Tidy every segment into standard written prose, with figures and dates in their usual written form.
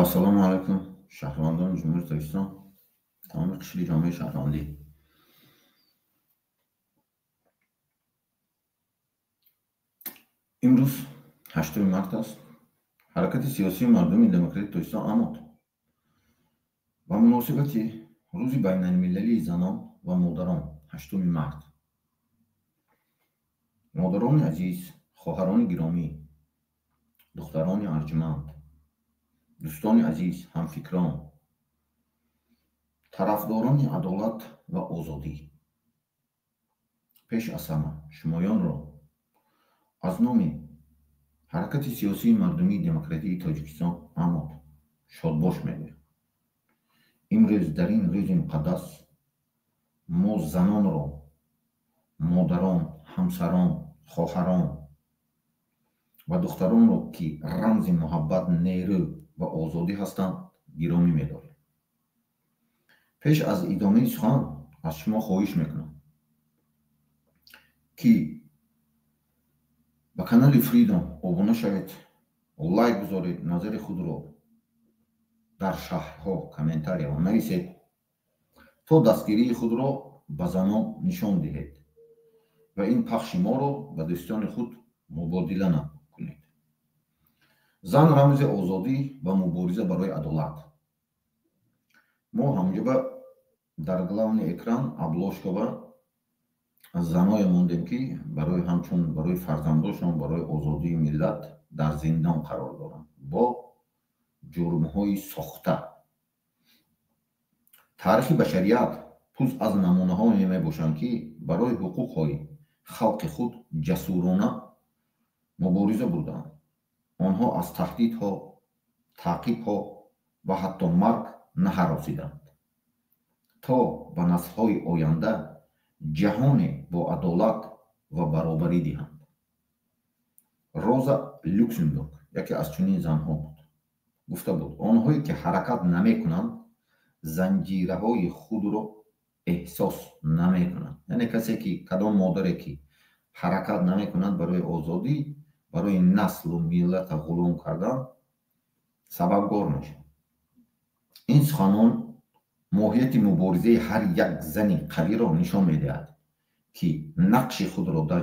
Ассалому алайкум, шаҳрвандони Ҷумҳурии Тоҷикистон, тамоми қишри ҷомеаи шаҳрвандӣ. Имрӯз 8 март аст. Ҳаракати сиёсии мардуми демократии Тоҷикистон АМОД ба муносибати Рӯзи байналмилалии занон ва модарон 8 март. Модарони азиз, хоҳарони гиромӣ, духтарони арҷманд, дӯстони азиз, ҳамфикрон, тарафдорони адолат ва озодӣ, пеш аз ҳама шумоёнро аз номи Ҳаракати сиёсии мардумии демократии Тоҷикистон АМОД шодбош мегӯям. Имрӯз дар ин рӯзи муқаддас мо занонро, модарон, ҳамсарон, хоҳарон ва духтаронро, ки рамзи муҳаббат, нерӯ ва озодӣ ҳастанд, гиромӣ медорем. Пеш аз идомаи сухан аз шумо хоҳиш мекунам, ки ба канали Freedom обуна шавед, лайк гузоред, назари худро дар шарҳҳо, комментарияҳо нависед, то дастгирии худро ба занон нишон диҳед ва ин пахши моро ба дӯстони худ мубодила кунед. Зан рамзи озодӣ ва мубориза барои адолат. Мо ҳамҷоба дар главный экран обложка ба заное мондем, ки барои ҳамчун барои фарзандошон, барои озодии миллат дар зиндон қарор доранд бо ҷурмҳои сохта. Таърихи башарият пур аз намунаҳое мебошанд, ки барои ҳуқуқҳои халқи худ ҷасурона мубориза бурданд. Онҳо аз таҳдидҳо, таъқибҳо ва ҳатто марг наҳаросиданд, то ба наслҳои оянда ҷаҳоне бо адолат ва баробарӣ диҳанд. Роза Люксембург яке аз чунин занҳо буд. Гуфта буд: онҳое ки ҳаракат намекунанд, занҷираҳои худро эҳсос намекунанд. Яъне касе ки, кадом модаре ки ҳаракат намекунад барои озодӣ, барои наслу миллата ғулом кардан сабабгор мешавад. Ин суханон моҳияти муборизаи ҳар як зани қавиро нишон медиҳад, ки нақши худро дар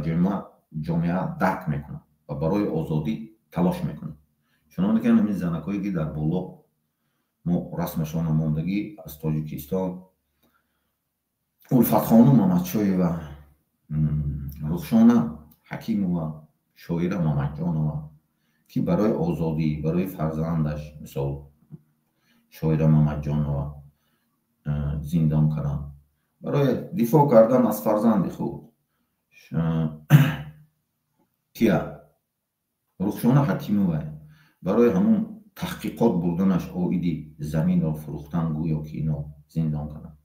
ҷомеа дарк мекунад ва барои озодӣ талош мекунад. Чуноне ки ҳамин занакҳое ки дар боло мо расмашона мондагӣ аз Тоҷикистон, Улфатхонум Мамадшоева, Рухшона Ҳакимова, Шоира Мамадҷонова, ки барои озодӣ, барои фарзандаш, мисол Шоира Мамадҷонова зиндон карданд, барои дифоъ кардан аз фарзанди худ. Кия Рухшона Ҳакимова барои ҳамун таҳқиқот бурданаш оиди заминро фурӯхтан гӯё ки ино зиндон карданд.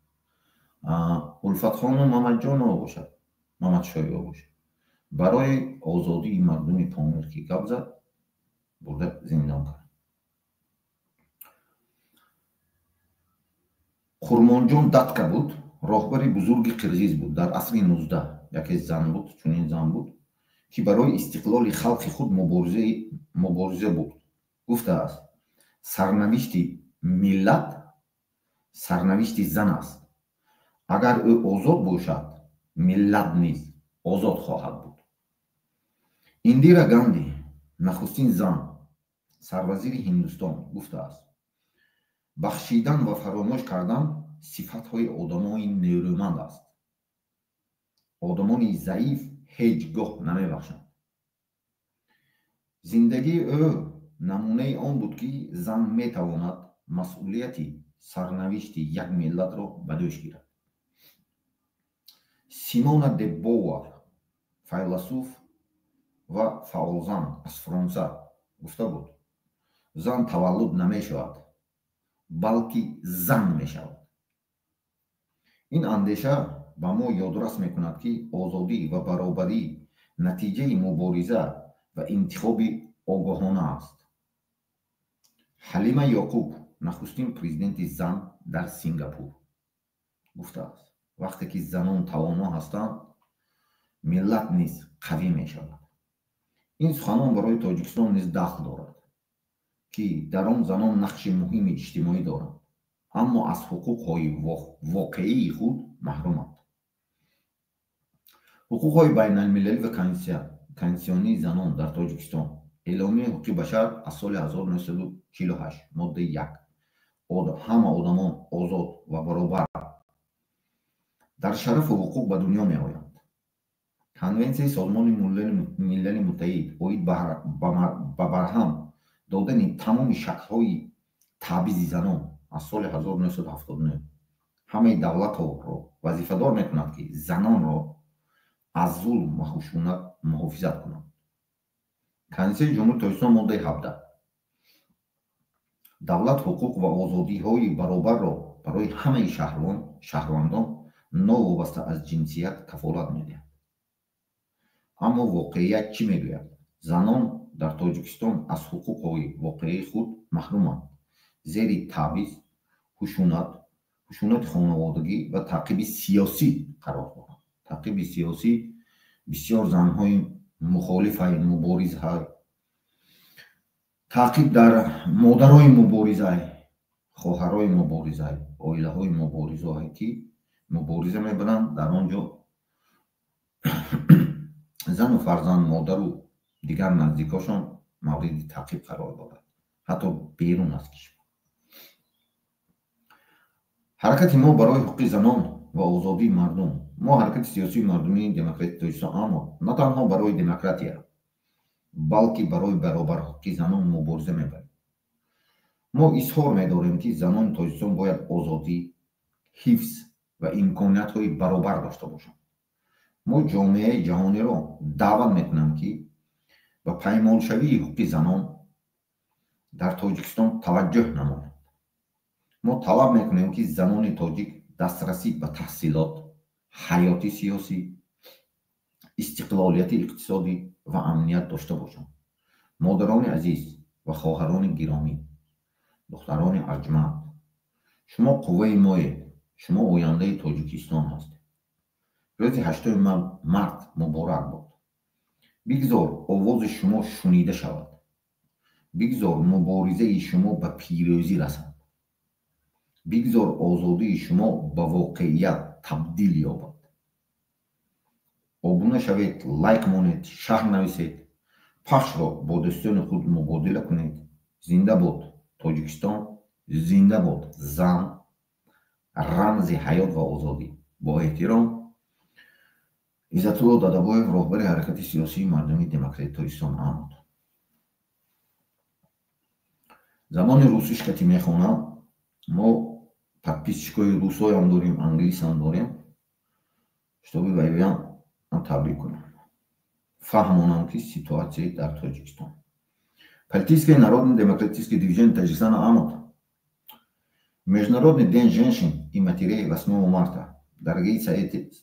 Улфатхонум Мамадҷонова бошад, Мамадшоева бошад, барои озодии мардуми Помир ки гап зад, бурда зиндон кард. Қурмонҷон Датка буд, роҳбари бузурги қирғиз буд дар асри 19. Яке зан буд, чунин зан буд, ки барои истиқлоли халқи худ мубориза бурд. Гуфтааст: сарнавишти миллат сарнавишти зан аст. Агар ӯ озод бошад, миллат низ озод хоҳад буд. Индира Ганди, нахустин зан сарвазири Ҳиндустон, гуфтааст: бахшидан ва фаромӯш кардан сифатҳои одамони нерӯманд аст. Одамони заиф ҳеҷ гоҳ намебахшанд. Зиндагии ӯ намунаи он буд, ки зан метавонад масъулияти сарнавишти як миллатро ба дӯш гирад. Симона де Бовуар, файласуф ва фаъолзан аз Фаронса, гуфта буд: зан таваллуд намешавад, балки зан мешавад. Ин андеша ба мо ёдрас мекунад, ки озодӣ ва баробарӣ натиҷаи мубориза ва интихоби огоҳона аст. Ҳалима Ёқуб, нахустин президенти зан дар Сингапур, гуфтааст: вақте ки занон тавоно ҳастанд, миллат низ қавӣ мешавад. Ин суханон барои Тоҷикистон низ дахл дорад. ки дар он занон нақши муҳими иҷтимоӣ доранд, аммо аз ҳуқуқҳои воқеии худ маҳруманд. Ҳуқуқҳои байналмилалӣ ва конвенсияи занон дар Тоҷикистон. Эъломияи ҳуқуқи башар аз соли 1948, моддаи 1. Ҳама одамон озод ва баробар дар шарафу ҳуқуқ ба дунё меоянд. Конвенсияи Созмони Милали Муттаҳид оид ба барҳам додани тамоми шаклҳои таъбизи занон аз соли 1979 ҳамаи давлатҳоро вазифадор мекунад, ки занонро аз зулм ва хушунат муҳофизат кунанд. Конститутсияи Ҷумҳурии Тоҷикистон, моддаи 17. Давлат ҳуқуқ ва озодиҳои баробарро барои ҳамаи шаҳрвандон новобаста аз ҷинсият кафолат медиҳад. Аммо воқеият чӣ мегӯяд? Занон дар Тоҷикистон аз ҳуқуқҳои воқеии худ маҳруманд, зери таъбиз, хушунати хонаводагӣ ва таъқиби сиёсӣ қарор доранд. Таъқиби сиёсӣ бисёр занҳои мухолифай, муборизҳай, таъқиб дар модарои муборизай, хоҳарои муборизай, оилаҳои муборизоҳе, ки мубориза мебаранд, дар он ҷо зану фарзанд, модару дигар наздикошон мавриди таъқиб қарор дорад, ҳатто берун аз кишвар. Ҳаракати мо барои ҳуқуқи занон ва озодии мардум. Мо, Ҳаракати сиёсии мардумии демократии Тоҷикистон, аммо на танҳо барои демократия, балки барои баробарҳуқуқии занон мубориза мебарем. Мо изҳор медорем, ки занони Тоҷикистон бояд озодӣ, ҳифз ва имкониятҳои баробар дошта бошанд. Мо ҷомеаи ҷаҳониро даъват мекунем, ки ба паймолшавии ҳуқуқи занон дар Тоҷикистон таваҷҷӯҳ намоянд. Мо талаб мекунем, ки занони тоҷик дастрасӣ ба таҳсилот, ҳаёти сиёсӣ, истиқлолияти иқтисодӣ ва амният дошта бошанд. Модарони азиз ва хоҳарони гиромӣ, духтарони арҷманд, шумо қувваи моед, шумо ояндаи Тоҷикистон ҳастед. Рӯзи 8 март муборак бод. Бигзор овози шумо шунида шавад, бигзор муборизаи шумо ба пирӯзӣ расад, бигзор озодии шумо ба воқеият табдил ёбад. Обуна шавед, лайк монед, шарҳ нависед, пахшро бо дӯстони худ мубодила кунед. Зинда бод Тоҷикистон, зинда бод зан, рамзи ҳаёт ва озодӣ. Бо эҳтиром, Иззатулло Дадабоев, роҳбари Ҳаракати сиёсии мардумии демократии Тоҷикистон. Амод. Забони русиш кати мехонам. Мо подписчикои русоям дорем, англисам дорем, чтобы вайвиам табрик кунам, фаҳмонам, ки ситуация дар Тоҷикистон. Политическое народно-демократическое движение Таджикистана АМОД. Международный день женщин и матерей 8 марта. Дорогие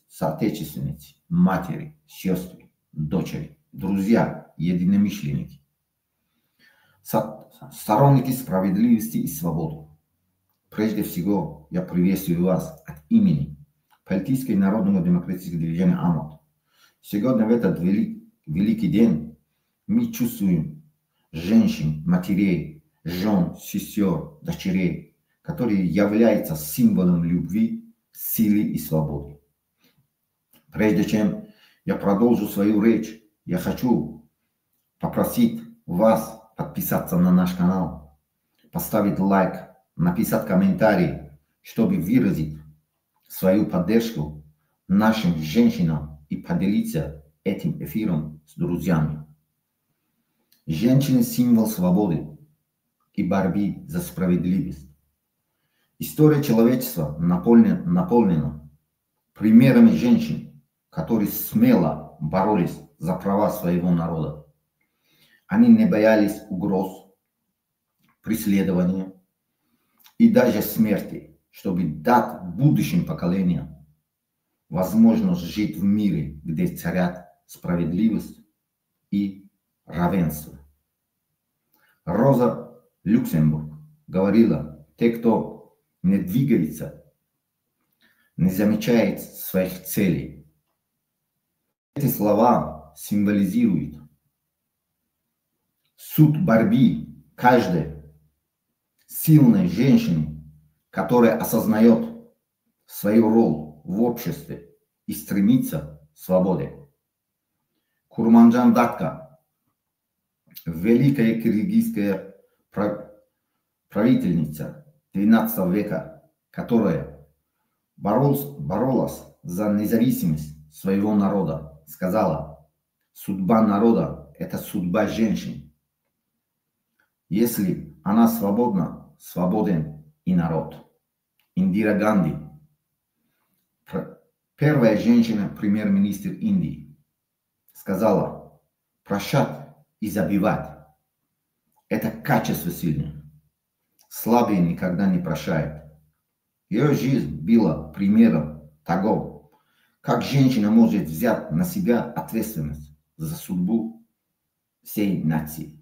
соотечественницы, матери, сестры, дочери, друзья, единомышленники, сторонники справедливости и свободы. Прежде всего, я приветствую вас от имени Политического и народного демократического движения АМОД. Сегодня, в этот великий день, мы чувствуем женщин, матерей, жен, сестер, дочерей, которые являются символом любви, силы и свободы. Прежде чем я продолжу свою речь, я хочу попросить вас подписаться на наш канал, поставить лайк, написать комментарий, чтобы выразить свою поддержку нашим женщинам и поделиться этим эфиром с друзьями. Женщины – символ свободы и борьбы за справедливость. История человечества наполнена примерами женщин, которые смело боролись за права своего народа. Они не боялись угроз, преследования и даже смерти, чтобы дать будущим поколениям возможность жить в мире, где царят справедливость и равенство. Роза Люксембург говорила: те, кто не двигается, не замечает своих целей. Эти слова символизируют суть борьбы каждой Сильной женщины, которая осознает свою роль в обществе и стремится к свободе. Курманджан Датка, великая киргизская правительница XII века, которая боролась за независимость своего народа, сказала: судьба народа – это судьба женщин. Если она свободна, свободен и народ. Индира Ганди, первая женщина-премьер-министр Индии, сказала: прощать и забивать – это качество сильных. Слабые никогда не прощают. Ее жизнь была примером того, как женщина может взять на себя ответственность за судьбу всей нации.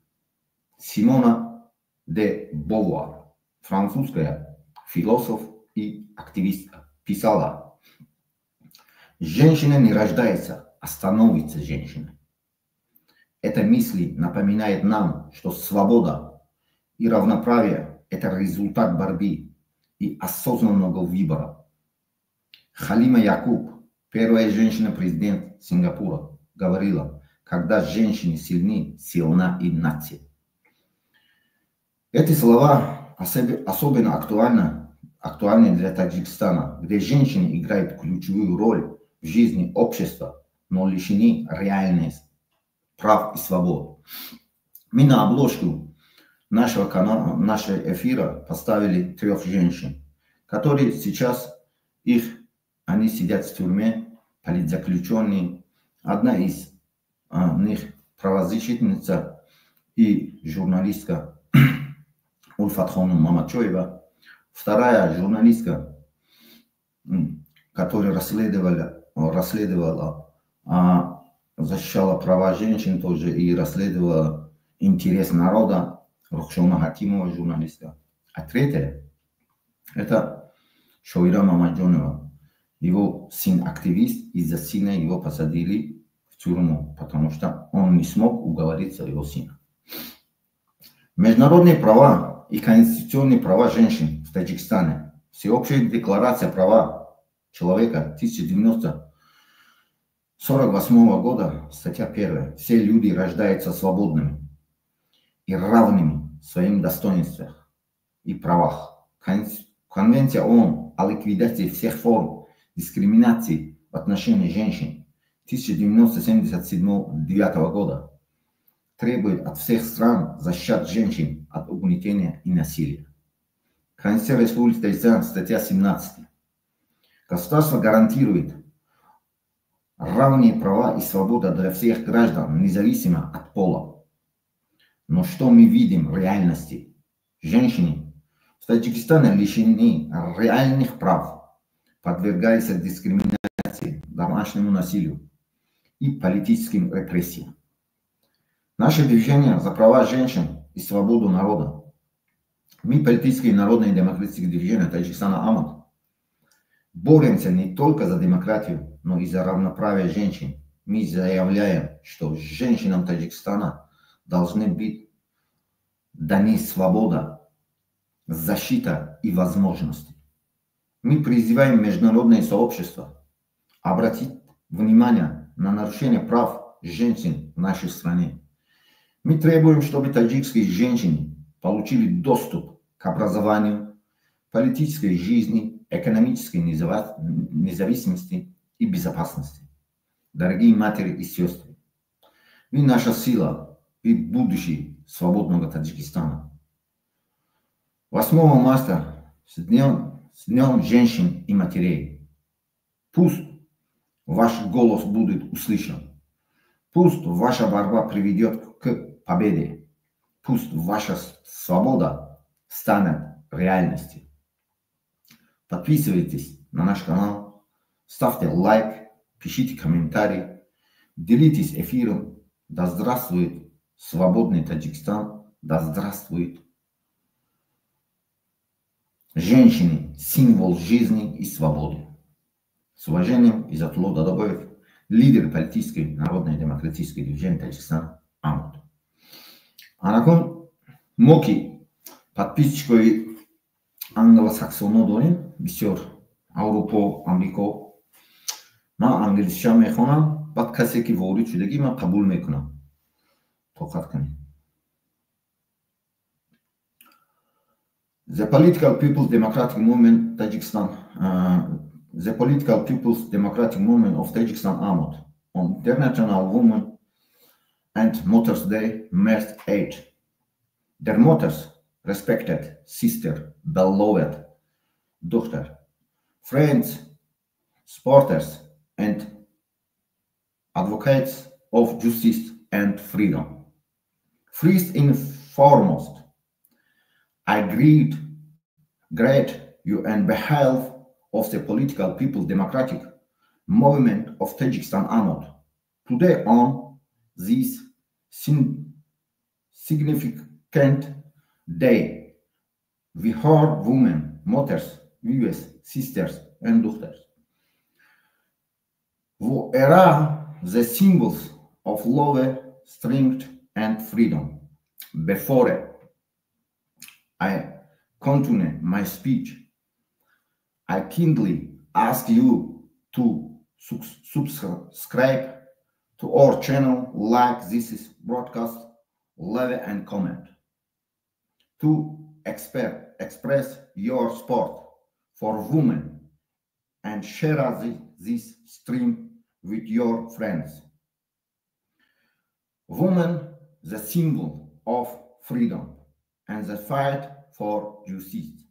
Симона де Бовуар, французская философ и активистка, писала: женщина не рождается, а становится женщиной. Эта мысль напоминает нам, что свобода и равноправие – это результат борьбы и осознанного выбора. Халима Якуб, первая женщина-президент Сингапура, говорила: когда женщины сильны, сильна и нация. Эти слова особенно актуальны для Таджикистана, где женщины играют ключевую роль в жизни общества, но лишены реальных прав и свобод. Мы на обложку нашего канала, нашего эфира поставили трех женщин, которые сейчас они сидят в тюрьме, политзаключенные. Одна из них правозащитница и журналистка Улфатхонум Мамачоева. Вторая журналистка, которая расследовала, защищала права женщин тоже и расследовала интерес народа, Рухшона Хакимова, журналистка. А третья – это Шоира Мамаджонова. Его сын активист, из-за сына его посадили в тюрьму, потому что он не смог уговорить своего сына. Международные права и конституционные права женщин в Таджикистане. Всеобщая декларация права человека 1948 года, статья 1. Все люди рождаются свободными и равными в своих достоинствах и правах. Конвенция ООН о ликвидации всех форм дискриминации в отношении женщин 1979 года требует от всех стран защищать женщин от угнетения и насилия. Конституция Республики Таджикистан, статья 17. Государство гарантирует равные права и свободы для всех граждан, независимо от пола. Но что мы видим в реальности? Женщины в Таджикистане лишены реальных прав, подвергаются дискриминации, домашнему насилию и политическим репрессиям. Наше движение за права женщин и свободу народа. Мы, политические народные демократические движения Таджикистана АМАД, боремся не только за демократию, но и за равноправие женщин. Мы заявляем, что женщинам Таджикистана должны быть даны свобода, защита и возможности. Мы призываем международное сообщество обратить внимание на нарушение прав женщин в нашей стране. Мы требуем, чтобы таджикские женщины получили доступ к образованию, политической жизни, экономической независимости и безопасности. Дорогие матери и сестры, вы наша сила, вы будущее свободного Таджикистана. 8 марта с днем женщин и матерей. Пусть ваш голос будет услышан. Пусть ваша борьба приведет к победе. Пусть ваша свобода станет реальностью. Подписывайтесь на наш канал, ставьте лайк, пишите комментарии, делитесь эфиром. Да здравствует свободный Таджикистан, да здравствует женщины, символ жизни и свободы. С уважением, Изатулло Дадабоев, лидер политической народной демократической движения Таджикистана АМОД. Анакун моки Подписчикои англосаксоно дорем бисёр, Аврупо, Амрико. Ман англисча мехонам, баъд касе ки ворид шудагӣ, ман қабул мекунам. Тоқат кунед. The Political People's Democratic Movement Tajikistan, The Political People's Democratic Movement of Tajikistan Amod on International Women and Mothers Day, March 8. Their mothers, respected sister, beloved daughter, friends, supporters, and advocates of justice and freedom. First and foremost, I greet you on behalf of the Political People's Democratic Movement of Tajikistan Amod. Today on this significant day, we honor women, mothers, wives, sisters, and daughters, who are the symbols of love, strength, and freedom. Before I continue my speech, I kindly ask you to subscribe to our channel, like this is broadcast, leave and comment, to express your support for women and share this stream with your friends. Women, the symbol of freedom and the fight for justice.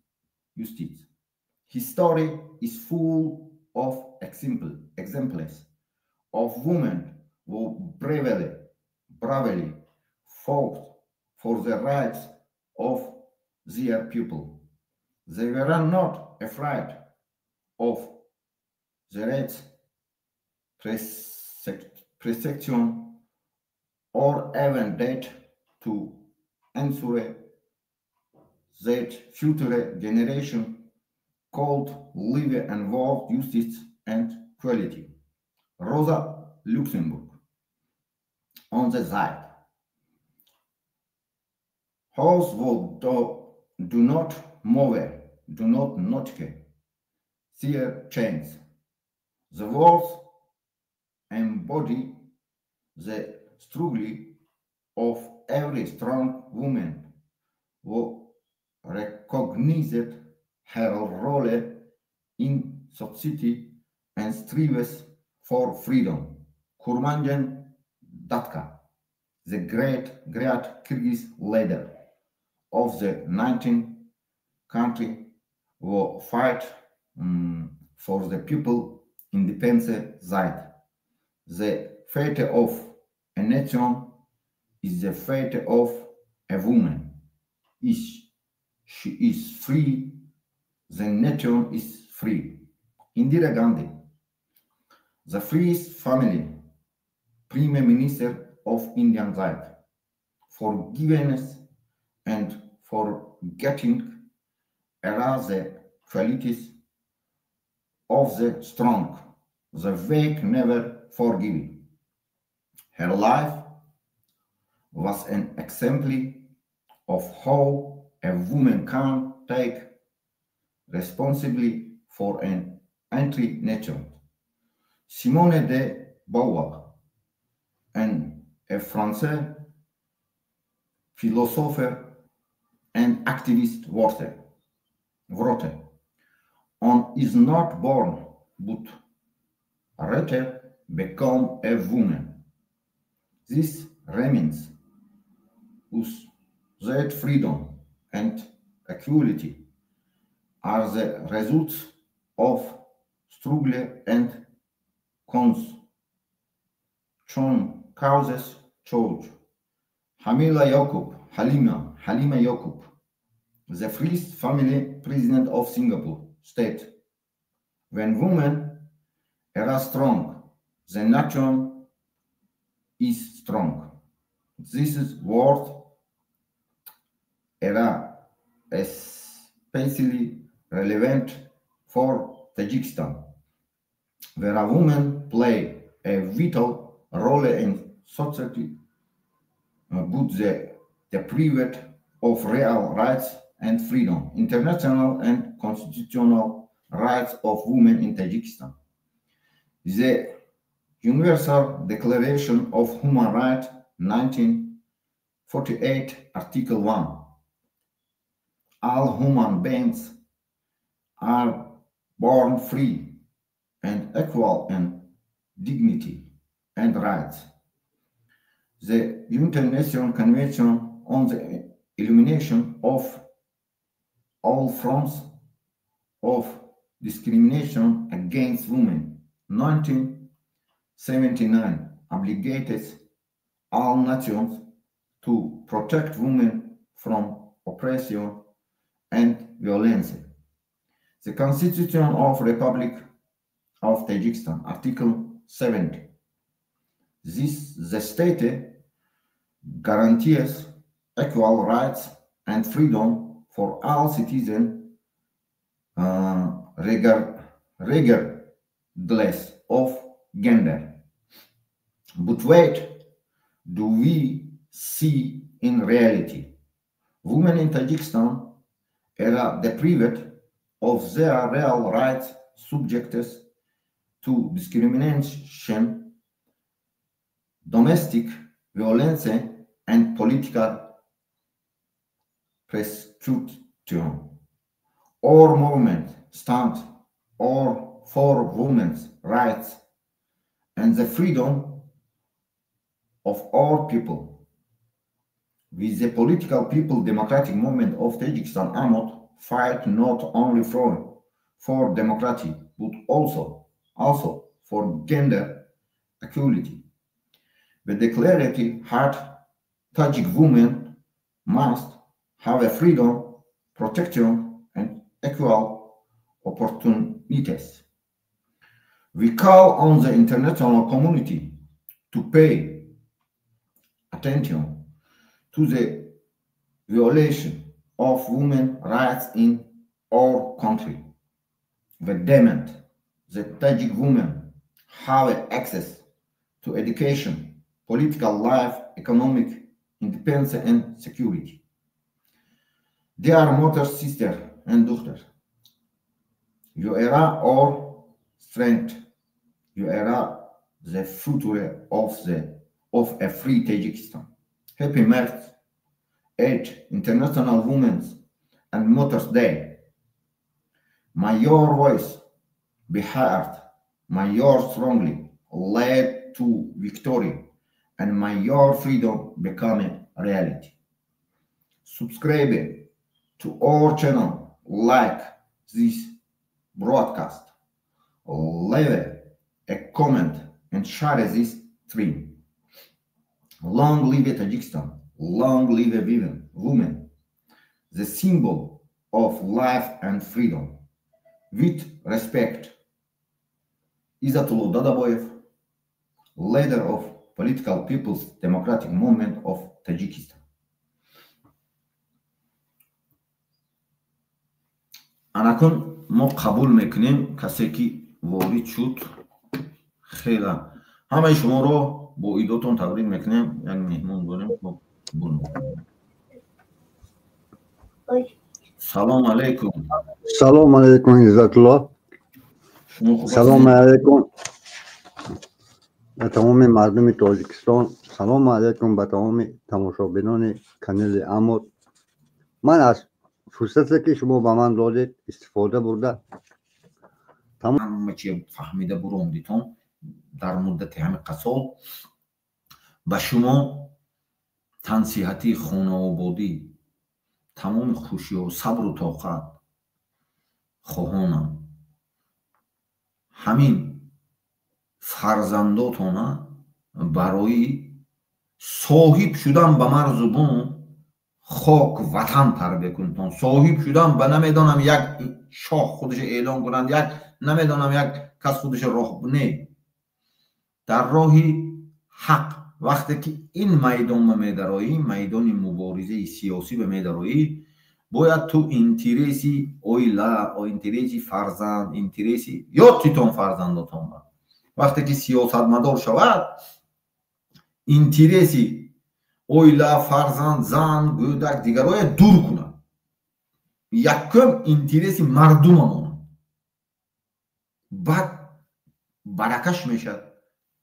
History is full of examples of women who bravely fought for the rights of their people. They were not afraid of the rights, persecution, or even death to ensure that future generation could live and work justice and equality. Rosa Luxemburg on the side. Those who do not move, do not notice their chains. The words embody the struggle of every strong woman who recognized her role in society and strives for freedom. Kurmanjan Datka, the great Kyrgyz leader of the 19th country, who fight for the people independence side. The fate of a nation is the fate of a woman. If she is free, the nation is free. Indira Gandhi, the first family Prime Minister of Indian side, forgiveness and forgetting are the qualities of the strong, the weak never forgive. Her life was an example of how a woman can take responsibility for an entire nation. Simone de Beauvoir, and a French philosopher and activist, wrote, "One is not born, but rather become a woman." This reminds us that freedom and equality are the results of struggle and causes choice. Halima Yacob, the first family president of Singapore, state, "When women are strong, the nation is strong." This is word era especially relevant for Tajikistan, where a women play a vital role in society, but the deprived of real rights and freedom, international and constitutional rights of women in Tajikistan. The Universal Declaration of Human Rights, 1948, Article 1. All human beings are born free and equal in dignity and rights. The United Nations Convention on the Elimination of All Forms of Discrimination Against Women, 1979, obligates all nations to protect women from oppression and violence. The Constitution of Republic of Tajikistan, Article 70. The state guarantees equal rights and freedom for all citizens, regardless of gender. But what do we see in reality? Women in Tajikistan are deprived of their real rights, subjected to discrimination, domestic violence, and political persecution. Our movement stands or for women's rights and the freedom of all people. With the political people democratic movement of Tajikistan, AMOT fight not only for democracy, but also for gender equality. The declared hard Tajik women must have a freedom, protection, and equal opportunities. We call on the international community to pay attention to the violation of women's rights in our country. We demand that Tajik women have access to education, political life, economic independence, and security. They are mothers, sisters, and daughters. You are our strength. You are the future of a free Tajikistan. Happy March 8, International Women's and Mothers Day. May your voice be heard, may your strongly lead to victory, and may your freedom become a reality. Subscribe to our channel, like this broadcast, leave a comment, and share this stream. Long live Tajikistan, long live women, the symbol of life and freedom. With respect, Izatullo Dadaboev, leader of Political People's Democratic Movement of Tajikistan. Анакун мо қабул мекунем касе ки ворид шуд. Хела ҳамаи шуморо бо идотон табрик мекунем. Як меҳмон дорем. Салом алейкум. Салом алейкум, Иззатулло. Салом алейкум ба тамоми мардуми Тоҷикистон. Салом алейкум ба тамоми тамошобинони канали Амод. Ман аз фурсате ки шумо ба ман додед истифода бурда ҳама чи фаҳмида буромдитон дар муддати ҳамин қасол ба шумо тансиҳатӣ, хонаободӣ, тамоми хушиҳо, сабру тоқат хоҳонам. Ҳамин фарзандотона барои соҳиб шудан ба марзу бум хок ватан тарбия кунтон. Соҳиб шудан ба намедонам як шоҳ худаш эълон кунанд, як намедонам як кас худаш роҳ не. Дар роҳи ҳақ вақте ки ин майдон ба медароӣ, майдони муборизаи сиёсӣ ба медароӣ, бояд ту интереси оила, интереси фарзанд, интереси ёд титон фарзандотон ба. Вақте ки сиёсатмадор шавад, интереси оила, фарзанд, зан, гӯдак, дигарое дур кунад. Якум интереси мардумамон, баъд баракаш мешавад,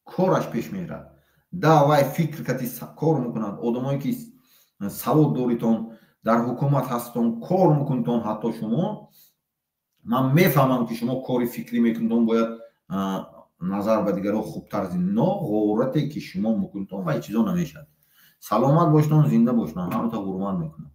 кораш пеш мерад. Давай, фикр кати кор мекунад. Одамое ки савод доритон, дар ҳукумат ҳастон, кор мекунтон, ҳатто шумо, ман мефаҳмам, ки шумо кори фикрӣ мекунтон, бояд назар ба дигарҳо хубтар, но ғорате ки шумо мекунтон, вай чизо намешавад. Саломат боштон, зинда боштон, ҳамата ҳурмат мекунам.